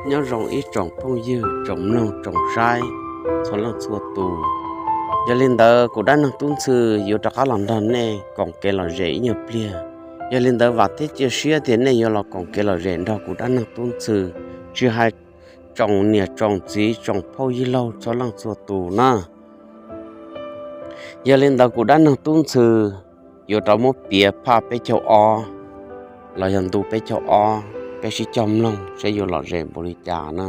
Nyob zoo ib tsoom phooj ywg, tsoom mloog, tsoom saib txhua leej txhua tus. Yog li ntawd kuv dab neeg Tub Ntxhw yuav rov qab los nrog nej koom kev lom zem ib nyuag pliag. Yog li ntawd vam thiab cia siab tias nej yuav los koom kev lom zem nrog kuv dab neeg Tub Ntxhw, tsis hais tsoom niam tsoom txiv tsoom phooj ywg laug txhua leej txhua tus na. Yog li ntawd kuv dab neeg Tub Ntxhw yuav rov muab piav phaj peb caug ob los yog ntu peb caug ob, peb sib cog mloog saib yuav lom zem npaum li cas na.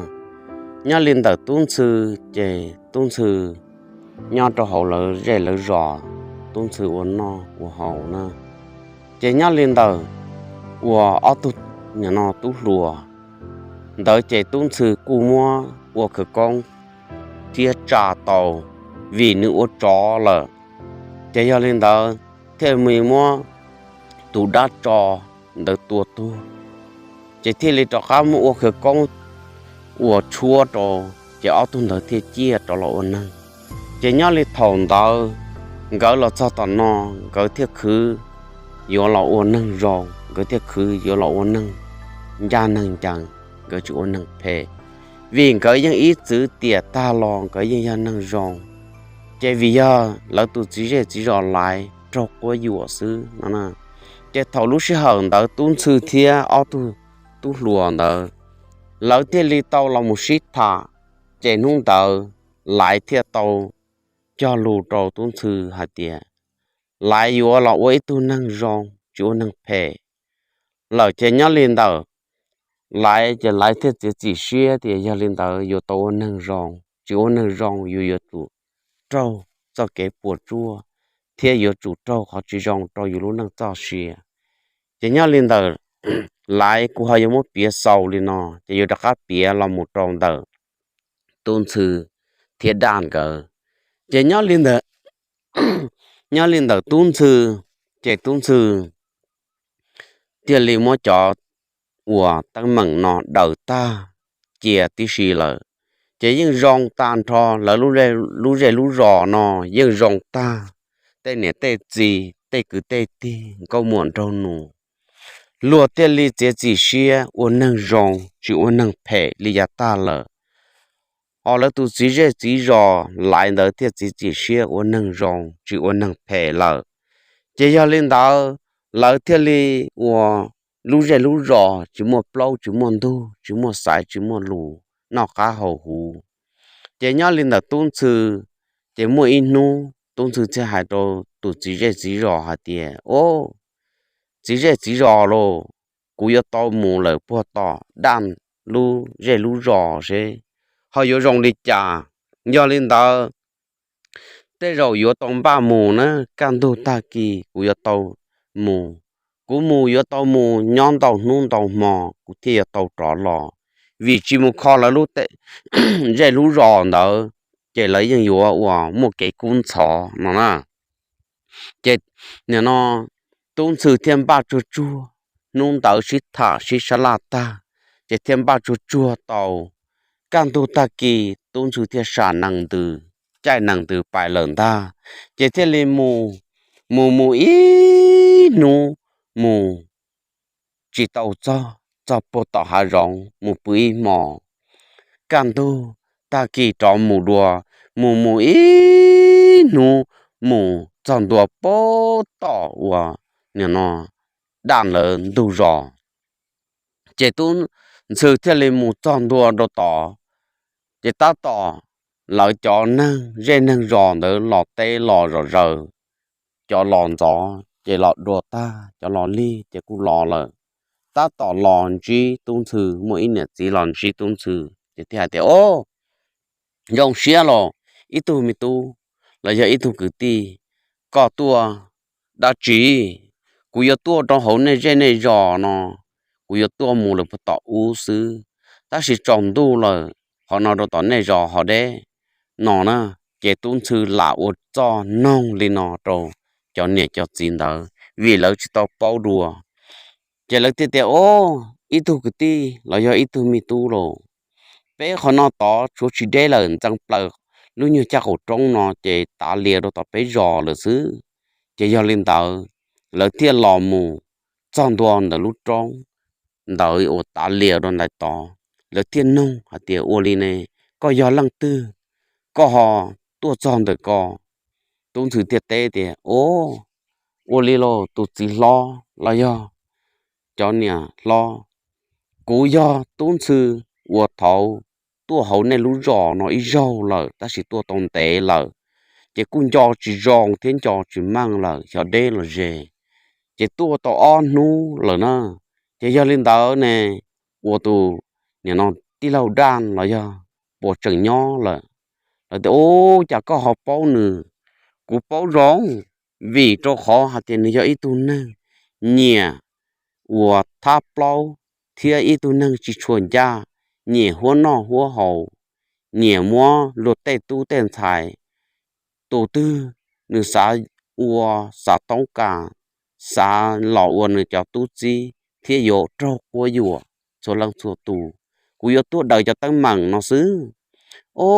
Nyob li ntawm Tub Ntxhw, ces Tub Ntxhw nyob rau hauv lawv zej lawv zos, Tub Ntxhw ua noj ua haus na. Ces nyob li ntawm uas ob tug, nim no tub hluas ntawd ces Tub Ntxhw kuj muab ua khawv koob thiab tsa tau, vim nws ua tsov lawm. Ces yog li ntawd thiaj li muab tus dab tsov ntawd tua tuag, ces thiaj li rov qab muab ua khawv koob ua tshuab rau, ces ob tug ntawd thiaj ciaj rov los ua neeg. Ces nyob li thaum ntawd nkawd los txog tom no, nkawd thiaj khwv yuav los ua neeg zoo, nkawd thiaj khwv yuav los ua neeg ncaj neeg ncees, nkawd tsis ua neeg phem, vim nkawd yeej ib txwv tiam tag los nkawd yeej yog neeg zoo. Ces vim yog lawv tus txiv zej txiv zos Laiv raug quab yuam xwb no. Ces thaum lub sij hawm ntawd Tub Ntxhw thiab ob tug tub hluas ntawd, lawv thiaj li tau los mus sib tham. Ces hnub ntawd Laiv thiaj tau cog lus rau Tub Ntxhw hais tias Laiv yuav los ua ib tug neeg zoo tsis ua neeg phem lawm. Ces nyob li ntawd Laiv ces Laiv thiaj txiav txim siab tias yog li ntawd yuav tau ua neeg zoo, tsis ua neeg zoo yus yuav tsum raug txoj kev puas tsuaj thiab yuav tsum raug qhov tsis zoo rau yus lub neej txoj sia. Ces nyob li ntawd Laiv kuv ho yuav muab piav xaus li no, ces yuav rov qab piav los mus rau ntawm Tub Ntxhw thiab Daj nkawd. Ces nyob li ntawd, nyob li ntawm Tub Ntxhw, ces Tub Ntxhw thiaj li muab cov uas teeb meem no daws tag cia tib si lawm. Ces yeej zoo tag nrho lawv lub zej lub zos no, yeej zoo tag, tej niam tej txiv, tej kwv tej tij, nkauj muam nraug nus, luag thiaj li txiav txim siab ua neeg zoo tsis ua neeg phem li yav tag lawm. Ho lawv tus txiv zej txiv zos Laiv ntawd thiaj txiav txim siab ua neeg zoo tsis ua neeg phem lawm. Ces yog li ntawd lawv thiaj li ua lub zej lub zos tsis muaj plaub tsis muaj ntug, tsis muaj xaiv tsis muaj lus, noj qab haus huv. Ces nyob li ntawm Tub Ntxhw, ces muaj ib hnub Tub Ntxhw thiaj hais rau tus txiv zej txiv zos hais tias, O, txiv zej txiv zos lauj, kuv yuav tau mus lawm puag tom Daj lub zej lub zos seb ho yuav zoo li cas. Yog li ntawd tej zaum yuav tau npaj mus na, kaj ntug tag kis kuv yuav tau mus. Kuv mus yuav tau mus nyob ntau hnub ntau hmo kuv thiaj yuav tau rov los, vim tsis mus kho lawv lub zej lub zos ntawd ces lawv yeej yuav uas muaj kev kub ntxhov no na. Ces nim no Tub Ntxhw thiaj npaj tsuag tsuag, hnub ntawd sib tham sib sab laj tag, ces thiaj npaj tsuag tsuag tau. Kaj ntug tag kis Tub Ntxhw thiaj sam nees ntws, caij nees ntws pais lawm ntag. Ces thiaj li mus, mus mus ib hnub, mus tsis tau txog, txog puag tom hav zoov mus pw ib hmos. Kaj ntug tag kis rov mus dua, mus mus ib hnub, mus txog ntua puag tom uas nim no Daj lawv ntug zos. Ces Tub Ntxhw thiaj li mus txog ntua rau tod, ces tab tom lawv cov neeg zej neeg zos ntawd los teb los zom zaws, cov los ntxov ces los dua tag, cov los lig ces kuj los lawm. Tab tom los ntsib Tub Ntxhw, muaj ib niam txiv los ntsib Tub Ntxhw ces thiaj hais tias, O, zoo siab los ib tug me tub los yog ib tug kwv tij, koj tuaj dab tsi? Kuv yuav tuaj rau hauv nej zej nej zos no, kuv yuav tuaj mus lawm puag tom ub xwb, tab sis tsaus ntuj lawm, qhov no rau tom nej zos ho deb no na. Ces Tub Ntxhw lam ua txoj noog li no rau cov niam cov txiv ntawd vim lawv tsis tau paub dua. Ces lawv thiaj tias, O, ib tug kwv tij los yog ib tug me tub lauj, peb qhov no tod tshuav tsis deb lawm, ntxeev plaws lub nyuag caj qaum roob no ces tav lias rau tom peb zos lawm xwb. Ces yog li ntawd lawv thiaj los mus txog ntua ntawm lub roob ntawd uas tav lias rau ntawm tod. lawv thiaj noog hais tias, Ua li ne, koj yog leej twg, koj ho tuaj txog ntawm ko? Tub Ntxhw thiaj teb tias, O, ua li lauj, tus txiv hlob los yog cov niam hlob, kuv yog Tub Ntxhw uas thaum tuaj hauv nej lub zos no ib zaug lawm, tab sis tuaj tau ntev lawm, ces kuj nco tsis zoo thiab nco tsis meej lawm, xyov deb los ze, ces tuaj tau ob hnub lawm na. Ces yog li ntawd ne, ua tus niam no tij laug Daj los yog puas tseem nyob lawm? Lawv tias, U, cas koj ho paub nws? Kuv paub zoo, vim rau qhov hais tias nws yog ib tug neeg nyiam uas thab plaub thiab ib tug neeg tsis tshua ncaj, nyiam huab noj huab haus, nyiam muab luag tej tub tej ntxhais. Tus twg nws xav ua, xav toob kas, xav los ua nws cov tub txib thiab yuav raug quab yuam txhua leej txhua tus. Kuv yuav tuaj daws cov teeb meem no xwb. O,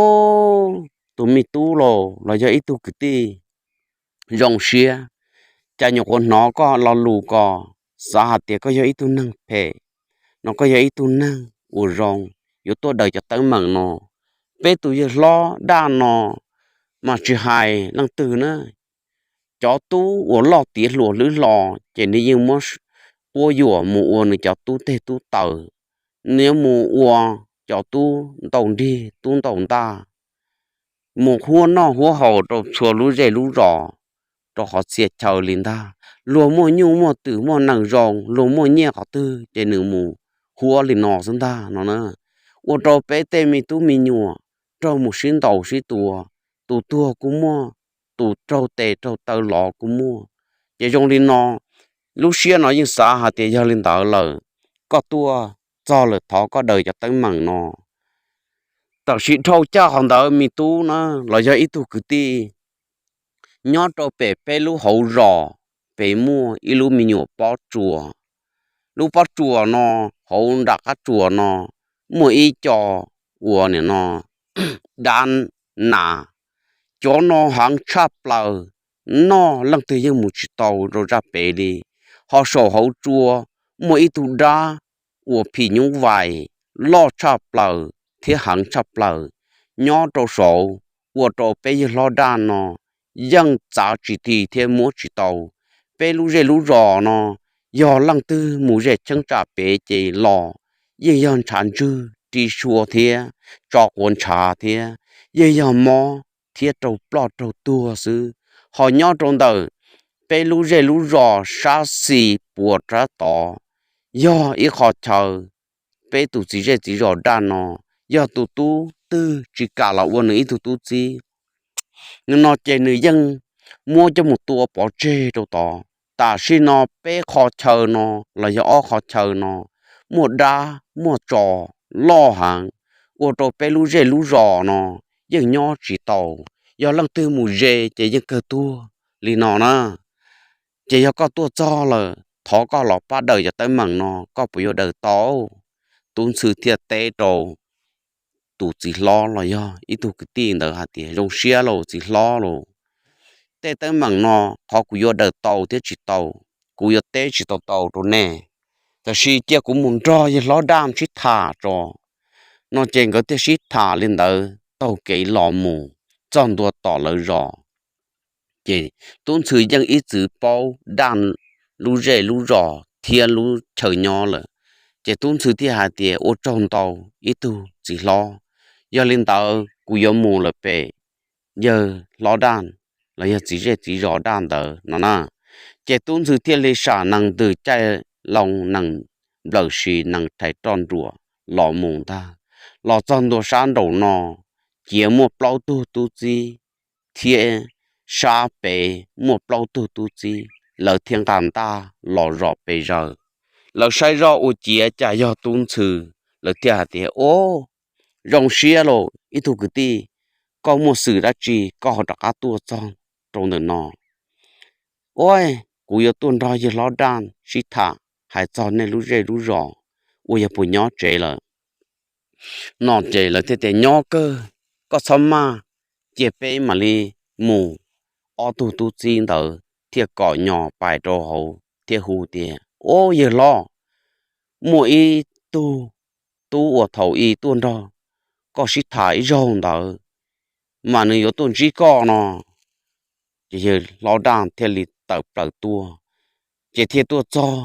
tus me tub los los yog ib tug kwv tij zoo siab, cas nyuam qhuav hnov koj lo lus ko, xav hais tias koj yog ib tug neeg phem, no koj yog ib tug neeg uas zoo, yuav tuaj daws cov teeb meem no. Peb tus yawg hlob Daj no mas tsis hais leej twg na, cov tub uas loj tiav hluas hlwb hlo, ces nws yeej muab quab yuam mus ua nws cov tub teg tub taw, nws yuav mus ua cov tub ntaus nrig tub ntaus ntaj, mus huab noj huab haus rau txhua lub zej lub zos, rau qhov txhia chaw li ntag. Luag muaj nyuj muaj twm muaj nees zoo, luag muaj nyiaj qhov twg ces nws mus huab li no xwb ntag no na. Ua rau peb tej me tub me nyuam raug mus sib ntaus sib tua, tus tuag kuj muaj, tus raug tes raug taw lov kuj muaj. Ces zoo li no, lub siab no yeej xav hais tias yog li ntawd lawm, koj tuaj txog lawm thov koj daws cov teeb meem no. Tam sim dhau caj qhov ntawd me tub na, los yog ib tug kwv tij, nyob rau pem peb lub hauv zos, pem muaj ib lub me nyuam pob tsuas. Lub pob tsuas no, hauv nram qab tsuas no muaj ib co ua nim no dab nas, cov no heev tshaj plaws, noj leej twg yeej mus tsis tau rau zaj pem li. Ho saum hauv tsua muaj ib tug dab uas phim nyuj vais loj tshaj plaws thiab heev tshaj plaws nyob rau saud, ua rau peb yawg hlob Daj no yeej txav tsis ti thiab muab tsis tau. Peb lub zej lub zos no, yog leej twg mus ze cheeb tsam pem ces los yeej yog ntshav ntswg ri sua thiab tso quav ntshav thiab, yeej yog mob thiab raug ploj raug tuag xwb. Ho nyob rau ntawm peb lub zej lub zos sab xis puas rab tod, yog ib qho chaw peb tus txiv zej txiv zos Daj no, yog tus tub twg tsis kam los ua nws ib tug tub txib no ces nws yeej muab coj mus tua pov tseg rau tod. Tam sim no peb qho chaw no los yog ob qho chaw no muaj dab muaj tsov loj heev, ua rau peb lub zej lub zos no yeej nyob tsis tau. Yog leej twg mus ze ces yeej kawg tuag li no na. Ces yog koj tuaj txog lawm, thov koj los pab daws cov teeb meem no, koj puas yuav daws tau? Tub Ntxhw thiaj teb rau tus txiv hlob los yog ib tug kwv tij ntawd hais tias, Zoo siab lauj txiv hlob lauj, tej teeb meem no qhov kuv yuav daws tau thiab tsis tau, kuv yuav teb tsis tau tau rau nej. Tab sis cia kuv mus nrog yawg hlob Daj sib tham tso. No ces nkawd thiaj sib tham li ntawd taug kev los mus txog ntua tom lawv zos. Ces Tub Ntxhw yeej ib txwm paub Daj lub zej lub zos thiab lub chaw nyob lawm. Ces Tub Ntxhw thiaj hais tias, Ua tsaug ntau ib tug txiv hlob, yog li ntawd kuv yuav mus lawm pem yawg hlob Daj los yog txiv zej txiv zos Daj ntawd no na. Ces Tub Ntxhw thiaj li sam nees ntws caij loo, nees nplawm si, nees rhais roj nruas los mus ntag. Los txog ntua sab nraum no, ciav muaj plaub tug tub txib, thiab sab pem muaj plaub tug tub txib, lawv thiaj nqa ntaj los zom pes zaws. Lawv saib zoj ua ciav cas yog Tub Ntxhw, lawv thiaj hais tias, Ua, zoo siab lauj ib tug kwv tij, koj muaj xwm dab tsi koj ho rov qab tuaj txog rau ntawm no? Ua, kuv yuav tuaj nrog yawg hlob Daj sib tham hais txog nej lub zej lub zos, ua yog puas nyob tsev lawm. No ces lawv thiaj tias, Nyob kawg, koj txhob maj, cia peb mam li mus. Ob tug tub txib ntawd thiaj kom nyos pais rau hauv thiab hu tias, Ua, yawg hlob, muaj ib tug tub uas thaum ub tuaj nrog koj sib tham ib zaug ntawd, mas nws yuav tuaj ntsib koj no. Ces yawg hlob Daj thiaj li tawm plaws tuaj, ces thiaj tuaj txog,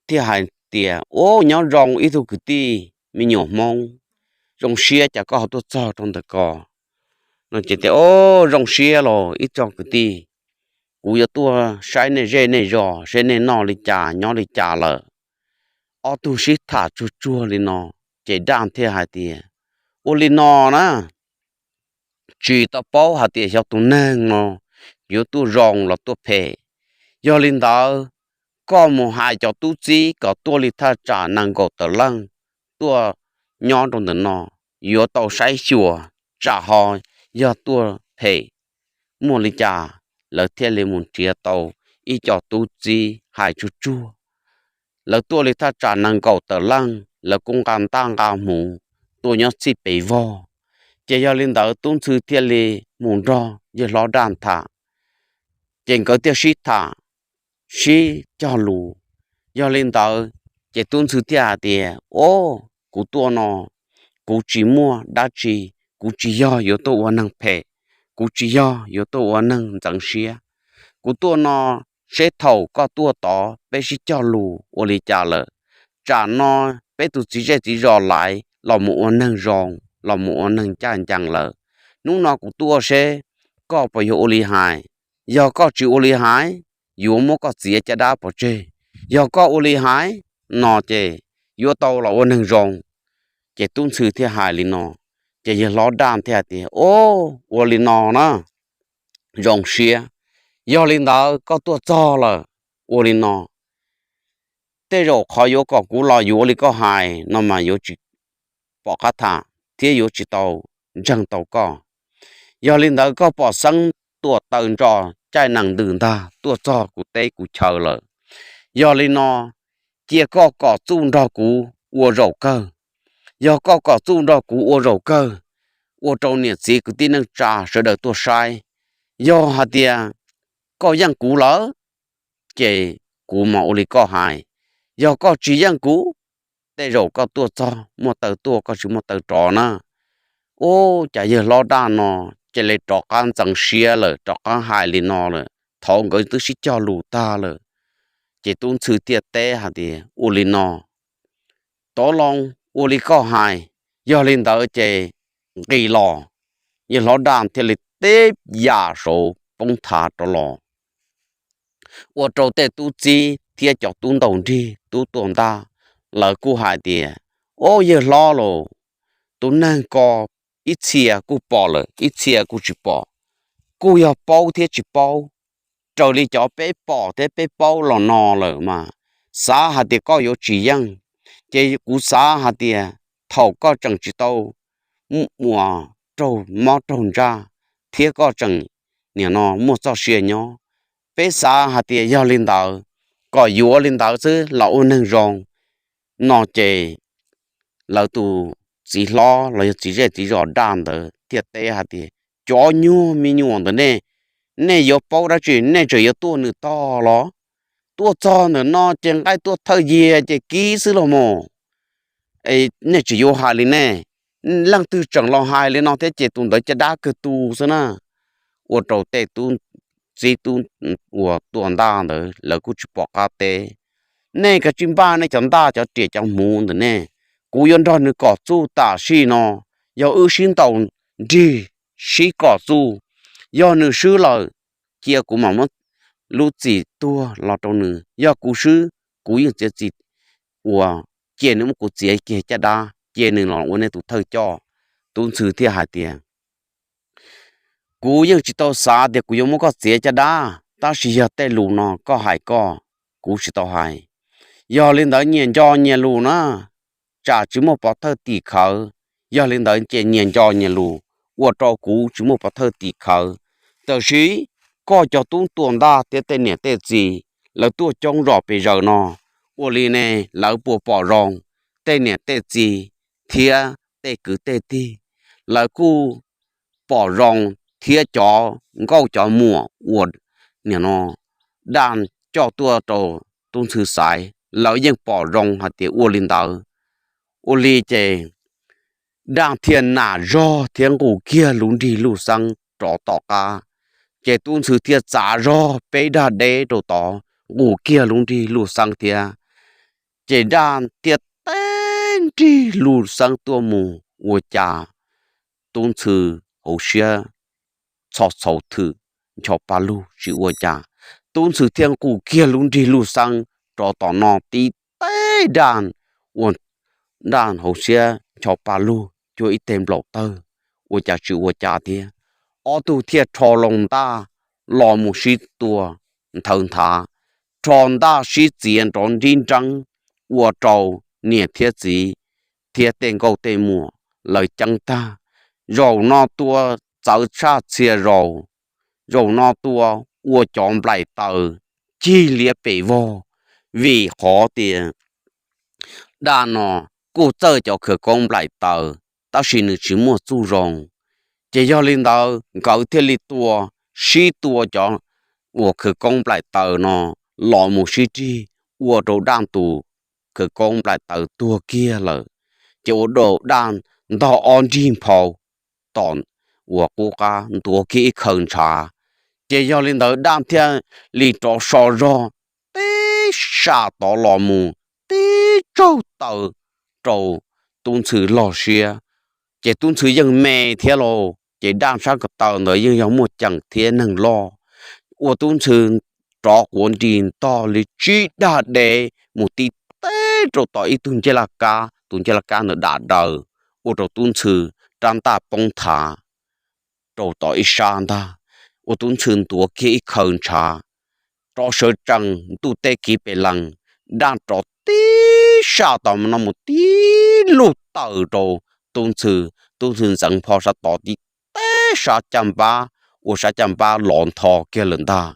thiaj hais tias, Ub, nyob zoo ib tug kwv tij me nyuam Hmoob, zoo siab cas koj ho tuaj txog rau ntawm ko no. Ces tias, Ub, zoo siab los ib tsoom kwv tij, kuv yuav tuaj saib nej zej nej zos, saib nej noj li cas nyob li cas lawm. Ob tug sib tham tsuag tsuag li no, ces Daj thiaj hais tias, Ua li no na, tsis tau paub hais tias xyov tus neeg no yuav tuaj zoo los tuaj phem. Yog li ntawd, koj mus hais cov tub txib kom tuaj li thaj tsam nees nkaum tawm leej tuaj nyob rau ntawm no, yuav tau saib xyuas, tsam ho yog tuaj phem muaj li cas. Lawv thiaj li mus nrhiav tau ib co tub txib hais tsuag tsuag. Lawv tuaj li thaj tsam nees nkaum tawm leej, lawv kuj nqa ntaj nqa hmuv tuaj nyob txij pes vog. Ces yog li ntawd, Tub Ntxhw thiaj li mus nrog yawg hlob Daj tham, ces nkawd thiaj sib tham, sib cog lus. Yog li ntawd, ces Tub Ntxhw thiaj hais tias, Ub, kuv tuaj no, kuv tsis muaj dab tsi, kuv tsis yog yuav tuaj ua neeg phem, kuv tsis yog yuav tuaj ua neeg ntxeev siab. Kuv tuaj no, seb thaum koj tuaj tod peb sib cog lus ua li cas lawm, tsam no peb tus txiv zej txiv zos laiv los mus ua neeg zoo, los mus ua neeg ncaj ncees lawm. Hnub no kuv tuaj seb koj puas yuav ua li hais. Yog koj tsis ua li hais, yuav muab koj txiav caj dab pov tseg. Yog koj ua li hais no ces yuav tau los ua neeg zoo. Ces Tub Ntxhw thiaj hais li no, ces yawg hlob Daj thiaj hais tias, Ub, ua li no na, zoo siab. Yog li ntawd, koj tuaj txog lawm, ua li no, tej zaum qhov yuav kom kuv los yuav li koj hais no mas yuav tsis pom qab tham thiab yuav tsis tau ntseeg tau koj. Yog li ntawd, koj pom xeeb tuam taws ntso caij nees ntws ntag tuaj txog kuv teb kuv chaw lawm. Yog li no, cia koj kom txuj nrog kuv ua zaum kawg. Yog koj kom txuj nrog kuv ua zaum kawg, ua rau niam txiv kwv tij neej tsa sawv daws tuaj saib, yog hais tias koj yeej kuv lawm, ces kuv mam ua li koj hais. Yog koj tsis yeej kuv, tej zaum koj tuaj txog muaj taw tuaj, koj tsis muaj taw rov na. Ub, cas yawg hlob Daj no cia li rov qab ntxeev siab lawm, rov qab hais li no lawm, thaum nkawd twb sib cog lus tag lawm. Ces Tub Ntxhw thiaj teb hais tias, Ua li no, tov loo, ua li koj hais. Yog li ntawd ces nqis los. Yawg hlob Daj thiaj li teb yam saud poob thav rov los, ua rau tej tub txib thiab cov tub ntaus nrig tub tuaj ntaj, lawv kuj hais tias, Ob, yawg hlob los, tus neeg ko ib txhia kuj pom lawm, ib txhia kuj tsis pom, kuj yog paub thiab tsis paub. Raws li cov peb pom thiab peb paub los no lawm mas, xav hais tias koj yuav tsis yeej, ces kuv xav hais tias thaum koj tseem tsis tau mus raug mob raug ntsaj, thiab koj tseem nim no muaj txoj sia nyob, peb xav hais tias yog li ntawd, kom yuav li ntawd xwb los ua neeg zoo no ces lawv tus txiv hlob los yog txiv zej txiv zos Daj ntawd thiaj teb hais tias, Cov nyuag me nyuam ntawm nej, nej yuav paub dab tsi, nej tseem yuav tuaj nws tog los? Tuaj txog ntawm no ces nqaij tuaj thawj yias ces kib xwb los mas. Nej tseem yuav hais li nej, leej twg tseem los hais li no thiab ces tus ntawd caj dab kawg tu xwb na. Ua rau tej tub txib tub uas tuaj ntaj ntawd lawv kuj tsis pom qab teb. Nej kav tsij npaj nej cov ntaj cov riam cov hmuv ntawm nej, kuv yuav nrog nws kom txuj tam sim no. Yog wb sib ntaus nrig sib kom txuj, yog nws swb lawm, cia kuv mam muab lub txim tuag los rau nws. Yog kuv swb, kuv yeej txiav txim uas cia nws muab kuv txiav kiag caj dab, cia nws los ua nej tus thawj coj. Tub Ntxhw thiaj hais tias, Kuv yeej tsis tau xav tias kuv yuav muab koj txiav caj dab, tab sis yog tej lus no koj hais koj, kuv tsis tau hais. Yog li ntawd nyias nco nyias lus na, tsam tsis muaj pov thawj tim khawv. Yog li ntawd ces nyias nco nyias lus, ua rau kuv tsis muaj pov thawj tim khawv. Tab sis koj cov tub tuaj ntaj thiab tej niam tej txiv, lawv tuaj coob zos pes zaws no, ua li ne lawv puas pom zoo? Tej niam tej txiv thiab tej kwv tej tij, lawv kuj pom zoo, thiab cov nkauj cov muam uas nim no Daj coj tuaj rau Tub Ntxhw xaiv, lawv yeej pom zoo hais tias ua li ntawd. Ua li ces Daj thiaj nam zog thiab nqus kiag lub nrig luj xeeb rov tom qab, ces Tub Ntxhw thiaj txav zog peb dag deb rau tod nqus kiag lub nrig luj xeeb thiab. Ces Daj thiaj teb nrig luj xeeb tuaj mus ua cas Tub Ntxhw hauv siab txho txhau thwm ncho pa lug tsis ua cas. Tub Ntxhw thiaj nqus kiag lub nrig luj xeeb rov tom no tib teb Daj, ua Daj hauv siab ncho pa lug cuag ib teg nplaum tawg, ua cas tsis ua cas thiab. Ob tug thiaj rho loo ntaj los mus sib tua nthawv nthav, rho ntaj sib txiav nrov nrib nreeb ua rau niam thiab txiv thiab tej nkauj tej muam lawv ceeb tag. Zaum no tua txawv tshaj txhia zaus, zaum no tua ua cov nplaim taws cig liab pes vog, vim qhov tias Daj no kuj txawj cov khawv koob nplaim taws, tab sis nws tsis muaj txuj zoo. Ces yog li ntawd nkawd thiaj li tua, sib tua cov uas khawv koob nplaim taws no los mus sib rig, ua rau Daj tus khawv koob nplaim taws tuag kiag lawm. Ces ua rau Daj ntog ob nrig nphau tom uas qub qab ntuav kiag ib khaws ntshav. Ces yog li ntawd Daj thiaj li rov so zog tib sab tod los mus tib tsaug taws rau Tub Ntxhw loj siab. Ces Tub Ntxhw yeej me thiab lauj, ces Daj sab ko taw ntawd yeej yog muaj ceem thiab neeg loj. Ua Tub Ntxhw rov quav nris ntog li tsib dag dev mus tib teb rau tom ib tug ncej laj kab, tus ncej laj kab ntawd dam daws, ua rau Tub Ntxhw rab ntaj poob thav rau tom ib sab ntag. Ua Tub Ntxhw ntuav kiag ib khaws ntshav, rov sawv tsees ntuj teb kiv pes lees, Daj rov tib sab tom no mus tib lug taws rau Tub Ntxhw, Tub Ntxhw ntxeev npho sab tod tib teb sab caj npab, ua sab caj npab lov ntho kiag lawm ntag.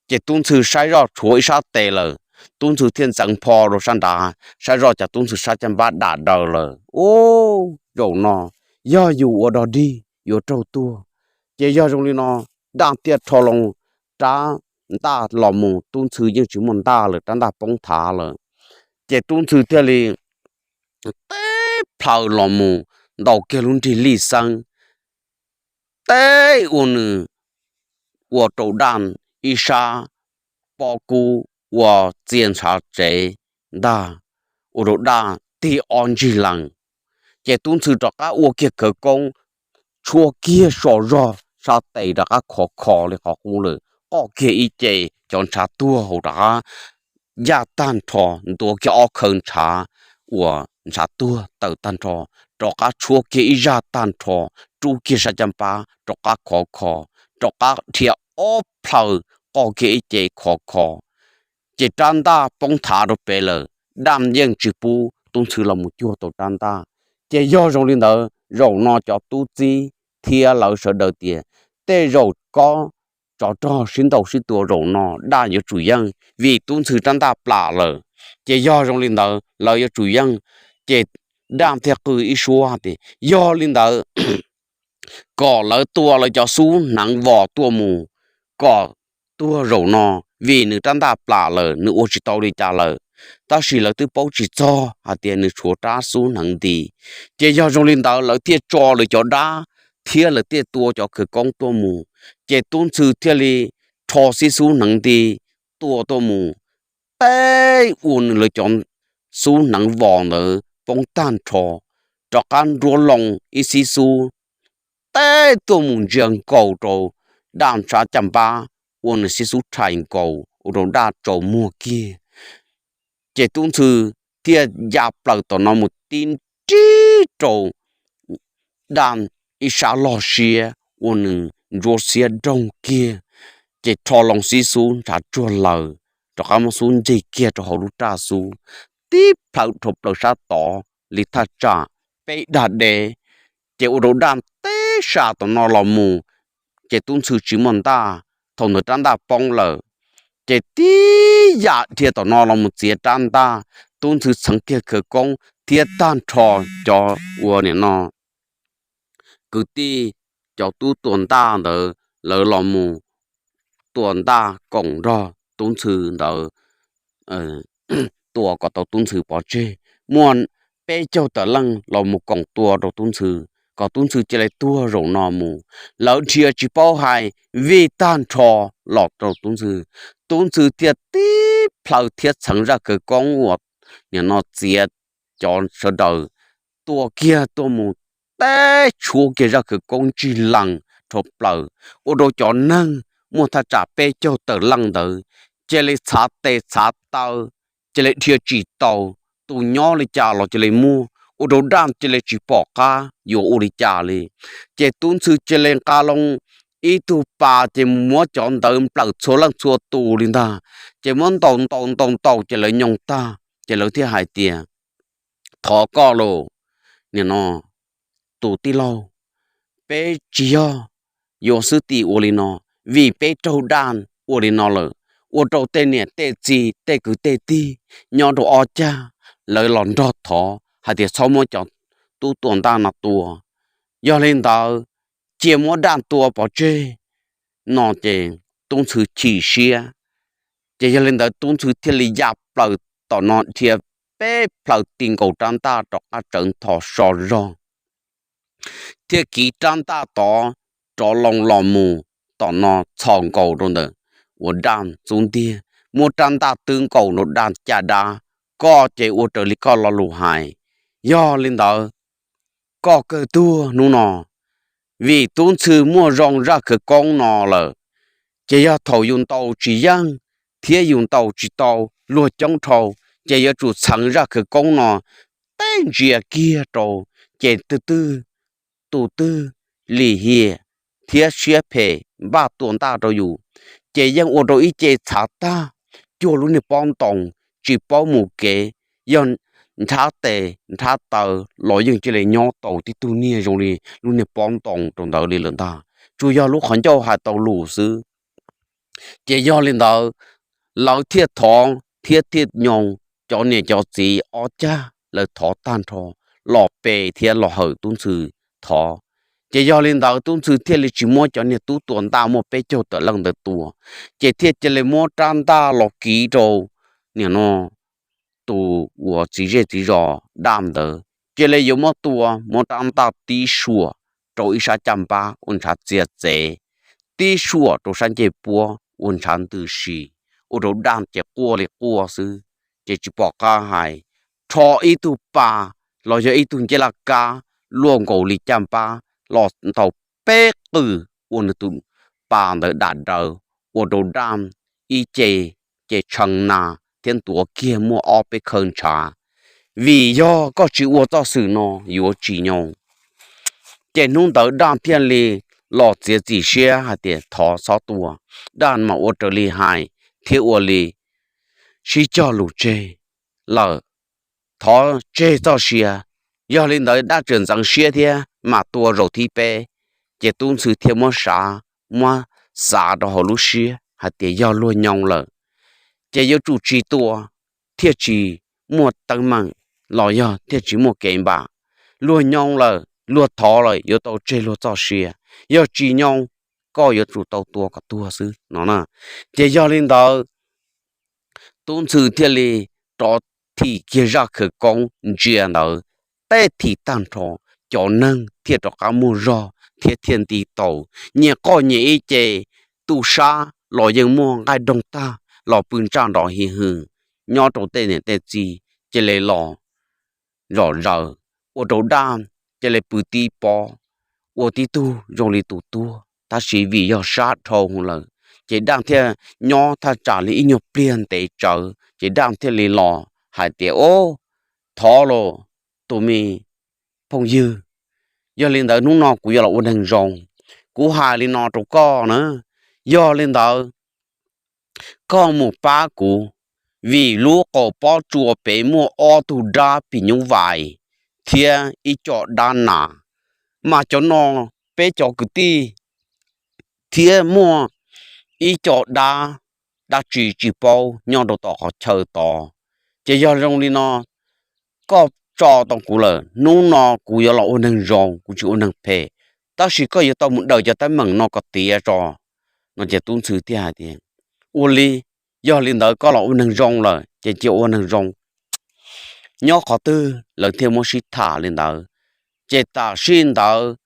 Ces Tub Ntxhw saib zoj tshuav ib sab tes lawm, Tub Ntxhw thiaj ntxeev npho rau sab nrad, saib zoj cas Tub Ntxhw sab caj npab dam daws lawm. Ub, zaum no yog yus ua dog dig yuav raug tuag. Ces yog zoo li no, Daj thiaj rho loo rab ntaj los mus, Tub Ntxhw yeej tsis muaj ntaj lawm, rab ntaj poob thav lawm. Ces Tub Ntxhw thiaj li teb plhaw los mus ntaus kiag lub nrig lij xeeb, teb ua nws, ua rau Daj ib sab pob kub ua txia ntshav tsev ntag, ua rau Daj tig ob ntsig lees. Ces Tub Ntxhw rov qab ua kiag khawv koob, tshuab kiag so zog sab tes rov qab khov kho li qhov qub lawm, qoj kiag ib ce cov ntshav tuag hauv rov qab yaj tag nrho, ntuav kiag ob khaws ntshav uas ntshav tuag tawm tag nrho, rov qab tshuab kiag ib zaj tag nrho, rub kiag sab caj npab rov qab khov kho, rov qab dhia ob plhaw, qoj kiag ib ce khov kho. Ces rab ntaj poob thav rau pem lawm, Daj yeej tsis pub Tub Ntxhw los mus cuag tau rab ntaj. Ces yog zoo li ntawd, zaum no cov tub txib thiab lawv sawv daws tias tej zaum kob tsov rog sib ntaus sib tua zaum no Daj yuav tsum yeej, vim Tub Ntxhw rab ntaj plam lawm. Ces yog zoo li ntawd lawv yuav tsum yeej. Ces Daj thiaj qw ib suab tias yog li ntawd kom lawv tua lawv cov xub hneev vos tuaj mus kom tuag zaum no, vim nws rab ntaj plam lawm, nws ua tsis tau li cas lawm. Tab sis lawv twb paub tsis txog hais tias nws tshuav rab xub hneev nti. Ces yog zoo li ntawd lawv thiaj tso lawv cov dab thiab lawv thiaj tua cov khawv koob tuaj mus. Ces Tub Ntxhw thiaj li rho xib xub hneev nti tua tuaj mus, teb ua nws lawv cov xub hneev vos ntawd poob tag nrho, rov qab nruab loo ib xib xub teb tuaj mus ntsia nkaus rau Daj sab caj npab, ua nws xib xub rhais nkaus ua rau Daj tsaus muag kiag. Ces Tub Ntxhw thiaj ya plaws tom no mus tib nrig rau Daj ib sab log siab, ua nws ntsuab xiab doog kiag. Ces rho loo xib xub ntshav tsuag laws, rov qab muab xub ncig kiag rau hauv lub raj xub, tib plhaw dhau plaws sab tod li thaj tsam peb dag deb. Ces ua rau Daj teb sab tom no los mus, ces Tub Ntxhw tsis muaj ntaj, thaum ntawd rab ntaj poob lawm. Ces tib yam dhia tom no los mus txiav rab ntaj, Tub Ntxhw txheev kiag khawv koob thiab tag nrho cov ua nim no kwv tij, cov tub tua ntaj ntawd lawv los mus tua ntaj koom nrog Tub Ntxhw ntawd, tua kom tau Tub Ntxhw pov tseg. Muaj peb caug tawm leej los mus koom tua rau tub ntxhw, kom tub ntxhw cia li tuag zaum no mus. Lawv dhia tsis paub hais, vij tag nrho los rau tub ntxhw. Tub ntxhw thiaj tib plhaw thiab txheev zaj khawv koob uas nim no txiav cov sawv daws tua kiag tuaj mus, teb tshuab kiag zaj khawv koob ntsig lees rho plaws, ua rau cov neeg muaj thaj tsam peb caug tawm leej ntawd cia li txhav tes txhav taw, cia li dhia tsis tau, tus nyob li cas los cia li muaj, ua rau daj cia li tsis pom qab yuav ua li cas li. Ces tub ntxhw cia li nqa loo ib tug pas ces mus muab cov ntawd nplawm txhua leej txhua tus li ntag. Ces muab ntaus ntaus ntaus ntaus ces lawv nyoo tag ces lawv thiaj hais tias, thov koj los, nim no tus tij laug, peb tsis yog yuav xwb tim ua li no, vim peb raug daj ua li no lawm, ua rau tej niam tej txiv tej kwv tej tij nyob rau ob cag lawv los nrog thov hais tias txhob muab cov tub tua ntaj no tua. Yog li ntawd, cia muab daj tua pov tseg no ces tub ntxhw chim siab. Ces yog li ntawd tub ntxhw thiaj li ya plaws tom no dhia peb plhaw ti nkaus rab ntaj rov qab tsawv ntho so zog, thiaj kiv rab ntaj tod rov loo los mus tom no txhos nkaus rau ntawm uas daj xub ntiag, muab rab ntaj twb nkaus rau daj caj dab. Koj ces ua raws li koj lo lus hais. Yog li ntawd, koj kawg tuag hnub no, vim tub ntxhw muaj zoo zaj khawv koob no lawm, ces yog thaum yus ntaus tsis yeej thiab yus ntaus tsis tau luag coob dhau, ces yuav tsum txheev zaj khawv koob no teb ntsia kiag rau, ces tus twg, tus twg lim hiam thiab siab phem npaj tua ntaj rau yus, ces yeej ua rau ib ce txhav tag, cuag lub niag pob ntoos tsis paub mus kev, yog nrhav tes nrhav taw los yeej cia li nyob tau tib tug niag zoo li lub niag pob ntoos rau ntawd li lawm ntag, tsuas yog lub qhov ncauj hais tau lus xwb. Ces yog li ntawd, lawv thiaj thov thiab thiaj nyoo, cov niam cov txiv ob cag lawv thov tag nrho, los pe thiab los hawm tub ntxhw thov. Ces yog li ntawd tub ntxhw thiaj li tsis muab cov niag tub tua ntaj muaj peb caug tawm leej ntawd tua, ces thiaj cia li muab rab ntaj los kiv rau nim no tus uas txiv zej txiv zos daj ntawd, cia li yuav muab tua, muab rab ntaj tib suam rau ib sab caj npab ua ntshav txias txev, tib suam rau sab ncej puab ua ntshav ntws si, ua rau daj ces quaj li quaj xwb, ces tsis pom qab hais. Rho ib tug pas los yog ib tug ncej laj kab luaj nkaus li caj npab los ntaus peb qws ua nws tus pas ntawd dam daws, ua rau daj ib ce ces tshee na thiab ntuav kiag muaj ob peb khawv ntshav. Vim yog koj tsis ua txoj xwm no yuav tsis nyoo. Ces hnub ntawd daj thiaj li los txiav txim siab hais tias thov txhob tua. Daj mam ua raws li hais thiab ua li sib cog lus tseg lawm, thov tseg txoj sia. Yog li ntawd daj tseem ntxeev siab thiab mam tua zaum thib peb. Ces tub ntxhw thiaj muab sav, muab xav rau hauv lub siab hais tias yog luag nyoo lawm, ces yuav tsum tsis tua thiaj tsis muaj teeb meem, los yog thiaj tsis muaj kev npam. Luag nyoo lawm, luag thov lawm yuav tau tseg luag txoj sia, yog tsis nyoo, koj yuav tsum tau tua kom tuag xwb no na. Ces yog li ntawd, tub ntxhw thiaj li rov thim kiag zaj khawv koob ntsia ntawd, teb thim tag nrho, cov neeg thiaj rov qab muaj zog thiab thiaj nti tau. Nyias qoj nyias ib ce, tu sab los yeej muaj nqaij doog tag los pw ntsaj nrov hi hwm, nyob rau tej niam tej txiv cia li los zom zaws, ua rau daj cia li pw tib pob, ua tib tug zoo li tus tuag, tab sis vim yog sab dhau lawm, ces daj thiaj nyob thaj tsam li ib nyuag pliag ntev tsawv ces daj thiaj li los hais tias, Ob, thov los tus me phooj ywg, yog li ntawd hnub no kuv yuav los ua neeg zoo. Kuv hais li no rau koj na, yog li ntawd koj mus pab kuv, vim lub qaum pob tsua pem muaj ob tug dab phim nyuj vais thiab ib co dab nas, mas cov no peb cov kwv tij thiab muaj ib co dab, dab tsi tsis paub nyob rau tom qhov chaw tod. Ces yog zoo li no, koj tso tau kuv lawm, hnub no kuv yuav los ua neeg zoo, kuv tsis ua neeg phem, tab sis koj yuav tau mus daws cov teeb meem no kom tiav tso. No ces tub ntxhw thiaj hais tias, Ua li, yog li ntawd koj los ua neeg zoo lawm ces cia ua neeg zoo. nyob qhov twg lawv thiaj muab sib tham li ntawd. Ces tam sim ntawd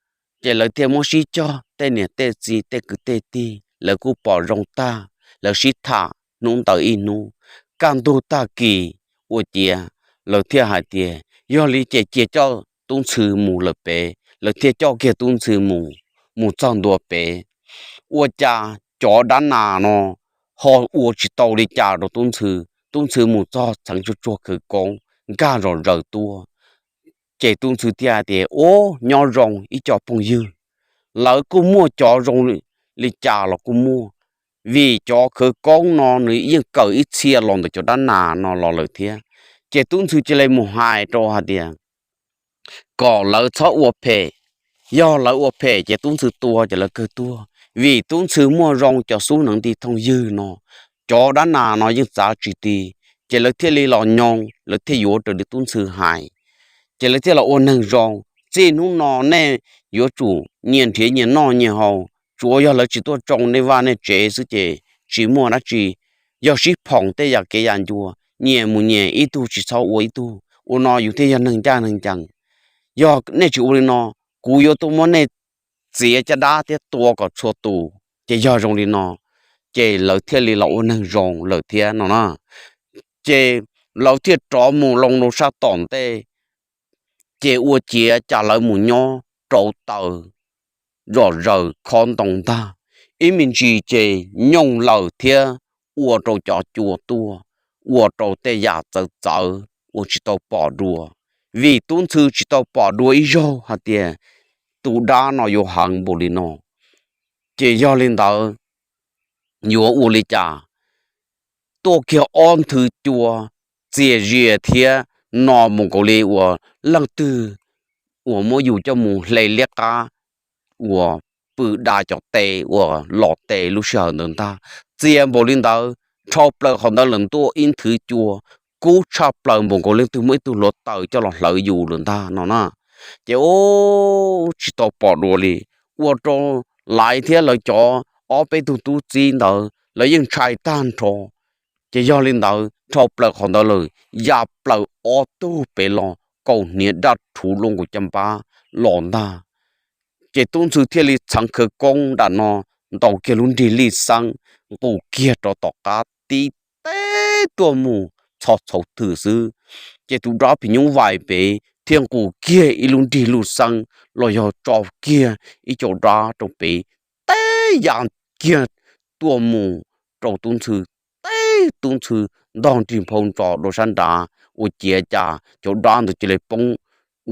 ces lawv thiaj muab sib cog, tej niam tej txiv tej kwv tej tij lawv kuj pom zoo tag, lawv sib tham hnub ntawd ib hnub. Kaj ntug tag kis ua ciav lawv thiaj hais tias yog li ces cia coj Tub Ntxhw mus lawm pem, lawv thiaj coj kiag Tub Ntxhw mus. Mus txog ntua pem, ua cas cov dab nas no ho ua tsis tau li cas rau Tub Ntxhw. Tub Ntxhw mus txog txheev tsuag tsuag khawv koob nkag zom zaws tuaj. Ces Tub Ntxhw thiaj hais tias, Ub, nyob zoo ib co phooj ywg, lawv kuj muaj cov zoo li cas los kuj muaj, vim cov khawv koob no nws yeej kawm ib txhia los ntawm cov dab nas no los lawm thiab. Ces Tub Ntxhw cia li mus hais rau hais tias kom lawv txhob ua phem, yog lawv ua phem ces Tub Ntxhw tua ces lawv kawg tuag, vim Tub Ntxhw muaj zoo cov xub hneev nti thooj ywg no, cov dab nas no yeej txav tsis ti. Ces lawv thiaj li los nyoog, lawv thiaj yuav raws li Tub Ntxhw hais. Ces lawv thiaj los ua neeg zoo. Txij hnub no nej yuav tsum nyias nrhiav nyias noj nyias haus, tsuav yog lawv tsis tuaj tsoo nej vaj nej tsev xwb ces tsis muaj dab tsi. Yog sib phoom tej yam kev yam ncua, nyias mus nyias, ib tug tsis txhob ua ib tug, ua no yus thiaj yog neeg ncaj neeg ncees. Yog nej tsis ua li no, kuv yuav tuaj muab nej txiav caj dab thiab tua kom txhua tus. Ces yog zoo li no, ces lawv thiaj li los ua neeg zoo lawm thiab no na. Ces lawv thiaj rov mus loo rau sab tom ntej. Ces ua ciav cas lawv mus nyob rau taws zom zaws khob ntoo ntag. Ib me ntsis ces nyooj lawm thiab ua rau cov cua tuaj, ua rau tej yam txawv txawv uas tsis tau pom dua. Vim Tub Ntxhw tsis tau pom dua ib zaug hais tias tus dab no yuav heev npaum li no, ces yog li ntawd yuav ua li cas? Tuaj kiag ob nthwv cua txias zias thiab no mus nkaus li uas leej twg uas muab yus coj mus hle liab qab uas pw da cov tes uas los tes lub sij hawm ntawd ntag. Txias npaum li ntawd, dhau plaws qhov ntawd lawm ntuaj ib nthwv cua kub tshaj plaws npaum nkaus leej twg muaj ib tug hluav taws coj los hlawv yus lawm ntag no na. Ces ub, tsis tau pom dua li, ua rau lawv thiab lawv cov ob peb tug tub txib ntawd lawv yeej ntshai tag nrho. Ces yog li ntawd dhau plaws qhov ntawd lawm ya plaws ob tug pem los kaus hniav daj rhuv luaj nkaus caj npab los ntag. Ces Tub Ntxhw thiaj li txheev khawv koob nram no, ntaus kiag lub nrig lij xeeb, nqus kiag rov tom qab tib teb tuaj mus txhos txhauv twm xwb. Ces tus dab phim nyuj vais pem thiaj nqus kiag ib lub nrig lij xeeb los yog tso kiag ib co dab rau pem, teb ya kiag tuaj mus rau Tub Ntxhw, teb Tub Ntxhw ntog nrig nphau ntsos rau sab nrad, ua ciav cas cov dab ntawd cia li poob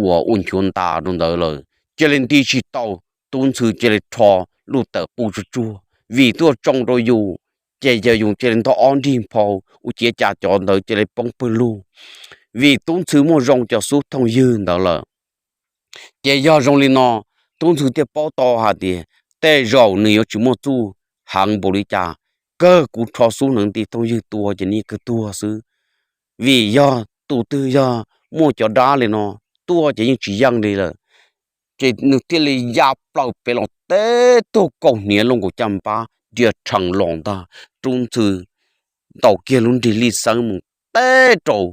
uas ua nchuav ntas rau ntawd lawm, cia li nti tsis tau. Tub Ntxhw cia li rho lub tawm qub tsuag tsuag, vim tuaj tsoo rau yus, ces yog yus cia li ntog ob nrig nphau, ua ciav cas cov ntawd cia li poob pawg lug, vim Tub Ntxhw muaj zoo cov xub thooj ywg ntawd lawm. Ces yog zoo li no, Tub Ntxhw thiaj paub tau hais tias tej zaum nws yuav tsis muaj txuj heev npaum li cas, kawg kuv rho xub hneev nti thooj ywg tua ces nws kawg tuag xwb. Vim yog tus twg yog muaj cov dab li no tuaj ces yeej tsis yeej li lawm. Ces nws thiaj li ya plaws pem los teb tug kaus hniav luaj nkaus caj npab nria rhees los ntag. Tub Ntxhw ntaus kiag lub nrig lij xeeb mus teb rau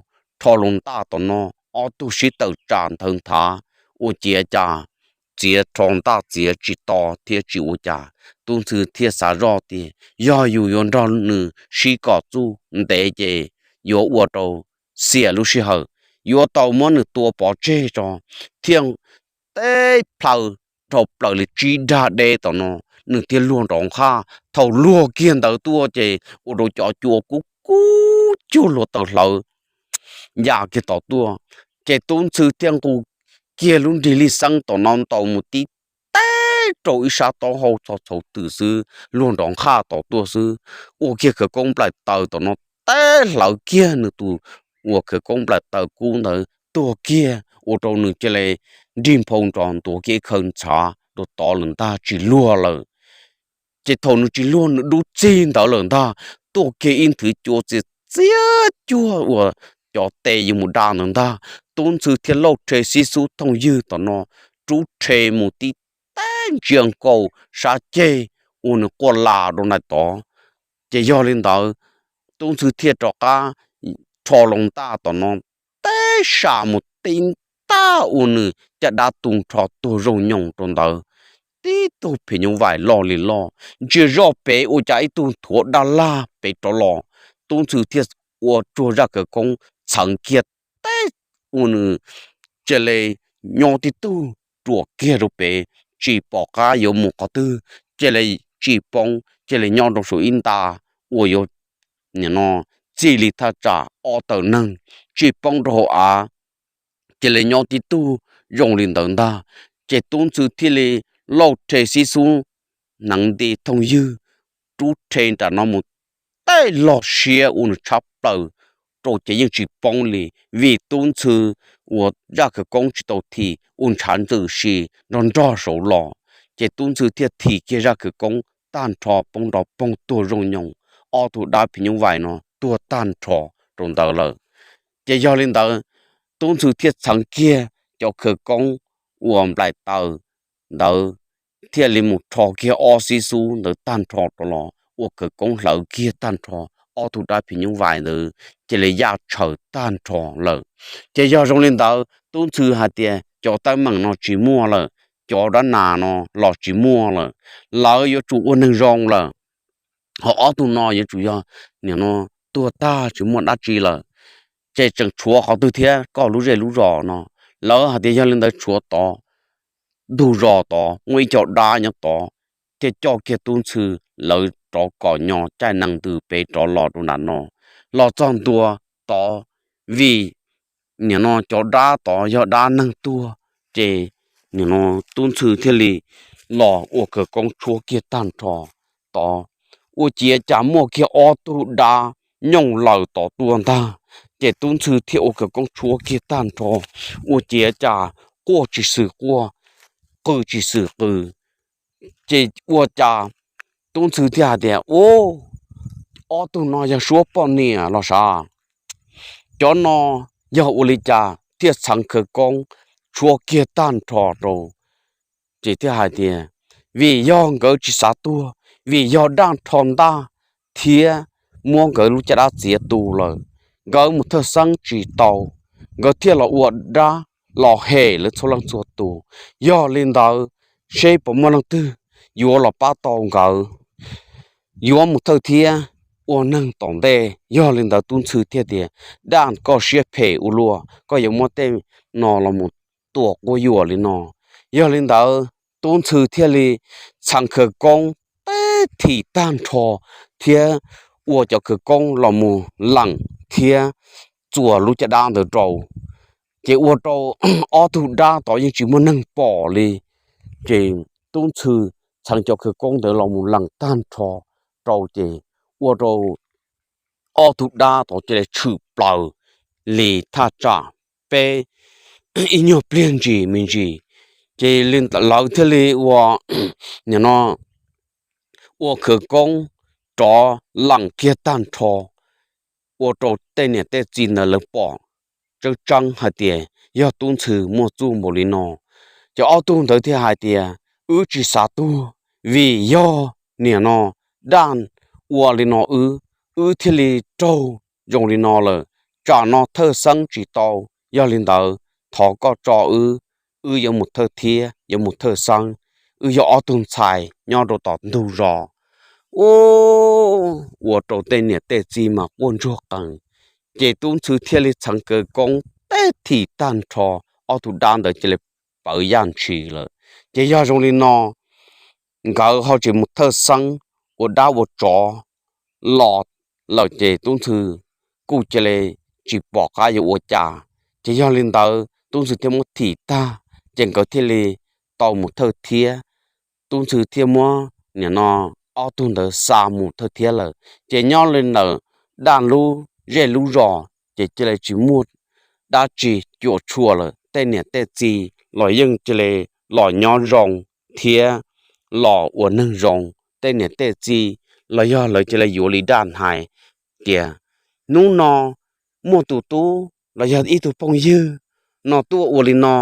rho los ntaj tom no, ob tug sib tawm tsam nthawv nthav, ua ciav cas txiav rho ntaj txiav tsis to thiab tsis ua cas. Tub Ntxhw thiaj xav zoj tias yog yus yuav nrog nws sib kom txuj ntev ces yuav ua rau xiam lub sij hawm, yuav tau muab nws tua pov tseg tso. Thiaj teb plaws dhau plaws li tsib dag deb tom no, nws thiaj luag nrov nqhaj. Thaum luag kiag ntawd tuaj ces ua rau cov cua kub kub cuag hluav taws hlawv ya kiag tom tuaj. Ces Tub Ntxhw thiaj nqus kiag lub nrig lij xeeb tom no ntaus mus tib teb rau ib sab taub hau txhos txhauv twm xwb, luag nrov nqhaj tom tuaj xwb. Ua kiag khawv koob nplaim taws tom no teb hlawv kiag nws tus uas khawv koob nplaim taws kub ntawd tuag kiag, ua rau nws cia li nrig nphau ntsos ntuav kiag ib khaw ntshav rau tod lawm ntag, tsis luag lawm. Ces thaum nws tsis luag nws dub txig ntawd lawm ntag, tuaj kiag ib nthwv cua txias txias cuag uas cov tes yuav mus da ntawd ntag. Tub Ntxhw thiaj lauj rhe xib xub thooj ywg tom no, rub rhe mus tib teb ntsia nkaus sab ceg ua nws quaj las rau nraim tod. Ces yog li ntawd, Tub Ntxhw thiaj rov qab rho loo ntaj tom no teb sam mus tib ntaj ua nws caj dab tu nrho tuag zoo nyoos rau ntawd. Tib tug phim nyuj vais loj li loj ntsia zoj pem ua cas ib tug nthuav dab laj pem rov los. Tub ntxhw thiaj ua tsuag zaj khawv koob txheev kiag teb ua nws cia li nyob tib tug ruam kiag rau pem, tsis pom qab yuav mus qhov twg, cia li tsis poob, cia li nyob rau saum ib nta uas yuav nim no txij li thaj tsam ob tawm neeg, tsis poob rau hauv av, cia li nyob tib tug zoo li ntawd ntag. Ces tub ntxhw thiaj li lauj rhe xib xub hneev nti thooj ywg, rub rhe nram no mus tej log siab ua nws tshab plaws rau ces yeej tsis poob li, vim tub ntxhw uas zaj khawv koob tsis tau thim ua ntshav ntxwm si nrog nrog saud los. Ces tub ntxhw thiaj thim kiag zaj khawv koob tag nrho poob nrov poog tuag zoo nyoos, ob tug dab phim nyuj vais no tuag tag nrho rau ntawd lawm. Ces yog li ntawd, tub ntxhw thiaj txheev kiag cov khawv koob uas nplaim taws ntawd thiaj li mus rho kiag ob xib xub ntawd tag nrho rau los ua khawv koob hlawv kiag tag nrho ob tug dab phim nyuj vais ntawd, cia li yaj tshaws tag nrho lawm. Ces yog zoo li ntawd tub ntxhw hais tias cov teeb meem no tsis muaj lawm, cov dab nas no los tsis muaj lawm, lawv yuav tsum ua neeg zoo lawm. Ho ob tug no yuav tsum yog nim no tuag tag tsis muaj dab tsi lawm. Ces tseem tshuav qhov twg thiab koj lub zej lub zos no? Lawv hais tias yog li ntawd tshuav tod, ntug zos tod muaj ib co dab nyob tod, thiaj coj kiag tub ntxhw lawv rov kom nyo caij nees ntws pem rov los rau nram no, los txog ntua tod, vim nim no cov dab tod yog dab neeg tuag. Ces nim no tub ntxhw thiaj li los ua khawv koob tshuab kiag tag nrho tod, ua ciav cas muaj kiag ob tug dab nyooj laws tod tuaj ntag. Ces tub ntxhw thiaj ua khawv koob tshuab kiag tag nrho, ua ciav cas quaj tsis xwm quaj, qw tsis xwm qw. Ces ua cas tub ntxhw thiaj hais tias, u, ob tug no yog suab poj niam los sav? Cov no yog ua li cas thiaj txheev khawv koob tshuab kiag tag nrho rau? Ces thiaj hais tias, vim yog nkawd tsis xav tuag, vim yog daj rho ntaj thiab muab nkawd lub caj dab txiav tu lawm, nkawd mus thawj xeeb tsis tau, nkawd thiaj los ua dab los hem lawv txhua leej txhua tus. Yog li ntawd, seb puas muaj leej twg yuav los pab tau nkawd, yuav mus thawj thiab ua neeg tom ntej. Yog li ntawd tub ntxhw thiaj tias, daj, koj siab phem ua luaj, koj yuav muab tej no los mus tua quab yuam li no. Yog li ntawd tub ntxhw thiaj li txheev khawv koob teb thim tag nrho thiab ua cov khawv koob los mus leem thiab txuas lub caj dab ntawd rau. Ces ua rau ob tug dab tod yeej tsis muaj neeg pom li. Ces tub ntxhw txheev cov khawv koob ntawd los mus leem tag nrho rau ces ua rau ob tug dab tod cia li tshwm plaws li thaj tsam peb ib nyuag pliag ntsis me ntsis. Ces lawv thiaj li ua, nim no ua khawv koob rov leem kiag tag nrho, ua rau tej niam tej txiv ntawd lawv pom tseeb tseeb hais tias yog tub ntxhw muaj txuj npaum li no. Ces ob tug ntawd thiaj hais tias, wb tsis xav tuag, vim yog nim no daj ua li no wb, wb thiaj li raug zoo li no lawm. Tsam no thawj xeeb tsis tau, yog li ntawd thov koj tso wb, wb yuav mus thawj thiab yuav mus thawj xeeb, wb yog ob tug ntxhais nyob rau tom ntug zos. U, ua rau tej niam tej txiv mas quaj ntsuag qees. Ces tub ntxhw thiaj li txheev khawv koob teb thim tag nrho, ob tug dab ntawd cia li pawv yaj ntshis lawm. Ces yog zoo li no, nkawd ho tsis mus thawj xeeb ua dab ua tsov los lawm ces tub ntxhw kuj cia li tsis pom qab yuav ua cas. Ces yog li ntawd tub ntxhw thiaj muab thim tag, ces nkawd thiaj li tau mus thawj thiab. Tub ntxhw thiaj muab nim no ob tug ntawd xa mus thawj thiab lawm. Ces nyob li ntawm daj lub zej lub zos ces cia li tsis muaj dab tsi cuam tshuam lawm. Tej niam tej txiv los yeej cia li los nyob zoo thiab los ua neeg zoo. Tej niam tej txiv los yog lawv cia li yuav li daj hais tias, hnub no muaj tus tub los yog ib tug phooj ywg no tuaj ua li no,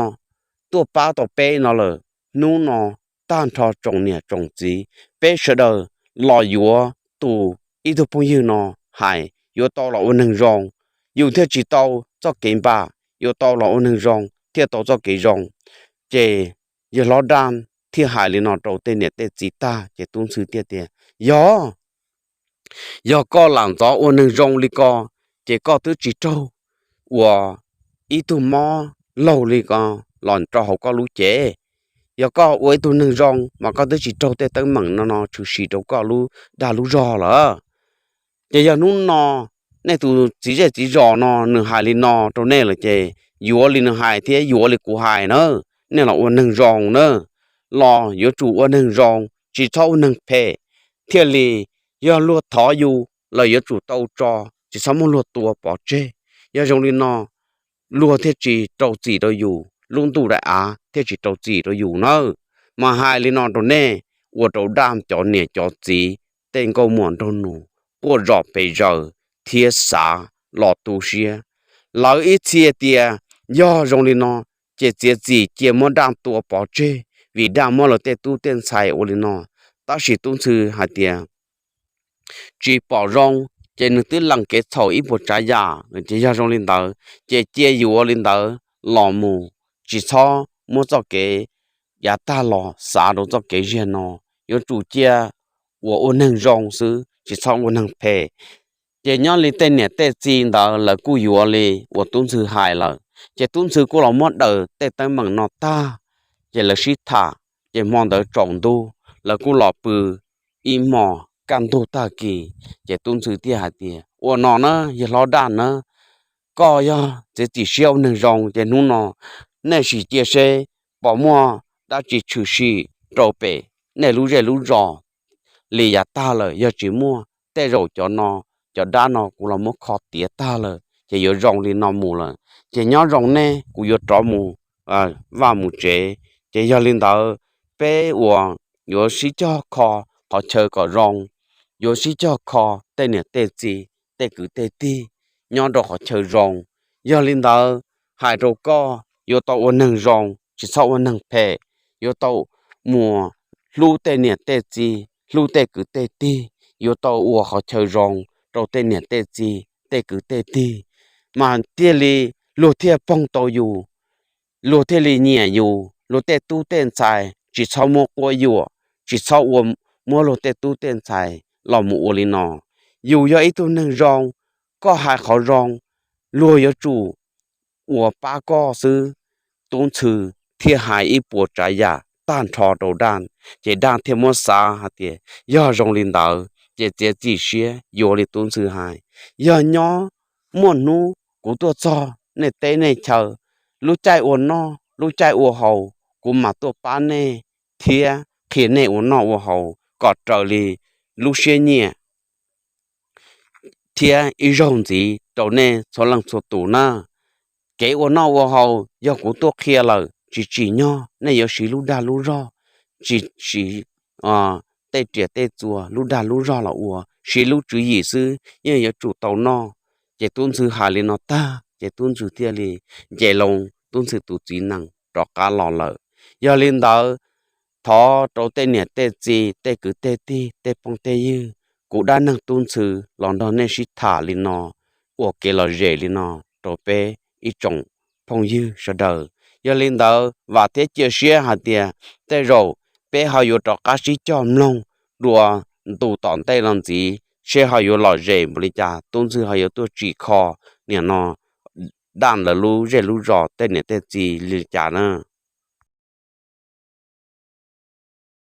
tuaj pab tau peb no lawm. Hnub no tag nrho tsoom niam tsoom txiv, peb sawv daws los yuav tus ib tug phooj ywg no hais yuav tau los ua neeg zoo yus thiaj tsis tau txoj kev npam, yuav tau los ua neeg zoo thiaj tau txoj kev zoo. Ces yawg hlob daj thiaj hais li no rau tej niam tej txiv tag ces tub ntxhw thiaj tias, yog, yog koj lam ntxov ua neeg zoo li ko, ces koj twb tsis raug ua ib tug mob laug li ko los rau hauv koj lub cev. Yog koj ua ib tug neeg zoo mas koj twb tsis raug tej teeb meem no no tshwm sim rau koj lub dag lub zog lawm. Ces yog hnub no nej tus txiv zej txiv zos no nws hais li no rau nej lawm ces yuav li nws hais thiab yuav li kuv hais na, nej los ua neeg zoo na, los yuav tsum ua neeg zoo tsis txhob ua neeg phem, thiaj li yog luag thov yus los yuav tsum tau tso, tsis txhob muab luag tua pov tseg. Yog zoo li no luag thiaj tsis rau txim rau yus, lub ntuj daim av thiaj tsis rau txim rau yus nawb. Mas hais li no rau nej, ua rau daj cov niam cov txiv tej nkauj muam nraug nus quaj zom pes zaws thiab xav los tu siab. Lawv ib txhia tias yog zoo li no ces txiav txim cia muab daj tua pov tseg vim daj muab lawv tej tub tej ntxhais ua li no. Tab sis tub ntxhw hais tias tsis pom zoo, ces nws twb lees kev txhaum ib puas tsav yam ces yog zoo li ntawd ces cia yus ua li ntawd los mus, tsis txhob muab txoj kev yav tag los xav rau txoj kev ziag no, yuav tsum cia uas ua neeg zoo xwb tsis txhob ua neeg phem. Ces nyob li tej niam tej txiv ntawd lawv kuj yuav li uas tub ntxhw hais lawm, ces tub ntxhw kuj los muab daws tej teeb meem no tag, ces lawv sib tham, ces hmo ntawd tsaus ntuj lawv kuj los pw ib hmos kaj ntug tag kis. Ces tub ntxhw thiaj hais tias, ua no na yawg hlob daj na, koj yog txiav txim siab ua neeg zoo ces hnub no nej sim cia seb puas muaj dab tsi tshwm sim rau pem nej lub zej lub zos li yav tag lawm. Yog tsis muaj, tej zaum cov no, cov dab no kuv los muab kho tiav tag lawm ces yuav zoo li no mus lawm. Ces nyob zoo nej, kuv yuav rov mus vaj mus tsev. Ces yog li ntawd peb uas yuav sib cog kho qhov chaw kom zoo, yuav sib cog kho tej niam tej txiv tej kwv tej tij nyob rau qhov chaw zoo. Yog li ntawd hais rau koj yuav tau ua neeg zoo tsis txhob ua neeg phem, yuav tau mus hlub tej niam tej txiv hlub tej kwv tej tij, yuav tau ua qhov chaw zoo rau tej niam tej txiv tej kwv tej tij, mas thiaj li luag thiaj poob tau yus, luag thiaj li nyiam yus. Luag tej tub tej ntxhais tsis txhob muab quab yuam, tsis txhob ua, muab luag tej tub tej ntxhais los mus ua li no. Yus yog ib tug neeg zoo, koj hais qhov zoo, luag yuav tsum ua pab koj xwb. Tub ntxhw thiaj hais ib puas tsav yam tag nrho rau daj, ces daj thiaj muab xav hais tias yog zoo li ntawd ces txiav txim siab yuav li tub ntxhw hais. Yog nyob muaj hnub kuv tuaj txog nej teb nej chaw, lub caij ua noj lub caij ua haus, kuv mam tuaj pab nej thiab qhia nej ua noj ua haus kom raws li lub siab nyiam thiab ib zaug ntxiv rau nej txhua leej txhua tus na. Kev ua noj ua haus yog kuv tuaj qhia lawm tsis tsim nyog nej yuav siv lub dag lub zog, tsis siv tej riam tej txuas lub dag lub zog los ua, siv lub tswv yim xwb yeej yuav tsum tau noj. Ces tub ntxhw hais li no tag ces tub ntxhw thiaj li nce loo tub ntxhw tus txiv nees rov qab los lawm. Yog li ntawd, thov rau tej niam tej txiv tej kwv tej tij tej phooj tej ywg, kuv dab neeg tub ntxhw los nrog nej sib tham li no, ua kev lom zem li no rau peb ib tsoom phooj ywg sawv daws. Yog li ntawd vam thiab cia siab hais tias tej zaum peb ho yuav rov qab sib cog mloog dua ntu tom ntej los ntxiv seb ho yuav lom zem npaum li cas, tub ntxhw ho yuav tuaj tsim kho niam no daj lawv lub zej lub zos tej niam tej txiv li cas na.